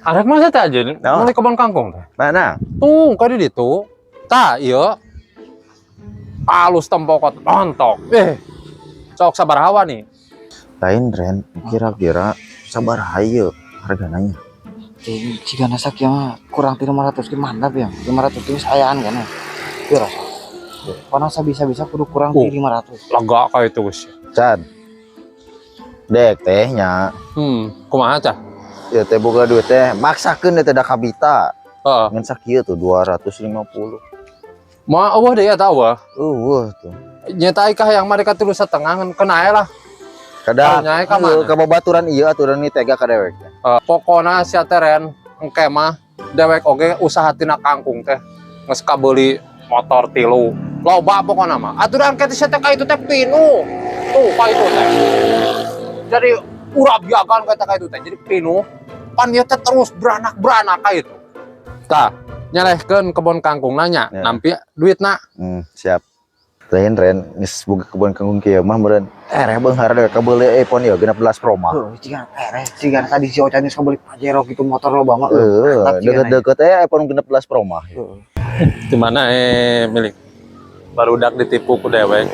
Arek mah teh aja Naon? Mulai kebon kangkung teh. Mana? Tuh, ka di ditu. Tah, ieu. Alus tempokot rontok. Eh. Sok sabaraha nih? Lain, Ren, kira-kira sabaraha ieu hargana nya? Jika nasak ya mah kurang ti 500 ki mantap ya. 500 ki sayaan kan ya. Iya rasa. Karena bisa-bisa kudu kurang ti 500. Lega ka itu geus. Can. Dek teh nya. Kumaha cah? Ya teh boga duit teh maksakeun teh da kabita. Heeh. Ngan sakieu tuh 250. Moal euweuh deui eta euweuh. Euweuh tuh. Nyeta kah yang mereka 3,5 ngan kena aya lah. Kada Tanya ka mana? Ka babaturan ieu aturan ni tega ka dewek teh. Eh, pokona sia teh, Ren, engke mah dewek oge usaha tina kangkung teh geus kabeuli motor tilu. Loba pokona mah. Aturan ke sia teh ka itu teh pinuh. Tuh ka itu teh. Jadi urap jagan kata ka itu teh. Jadi pinuh. Pan ieu teh terus beranak-beranak ka itu. Tah, nyelehkeun kebon kangkung nanya, nampi duitna. Siap. Lain, Ren, geus boga kebun kangkung kieu mah meureun ereh beunghar dewek kabeuli iPhone ieu 16 Pro mah. Heuh, jika ereh, jika tadi si Ocan geus kabeli Pajero gitu motor loba mah. Heeh, mantap jigana. Deket-deket eh iPhone 16 Pro mah. Heeh. Di mana eh milik barudak ditipu ku dewek.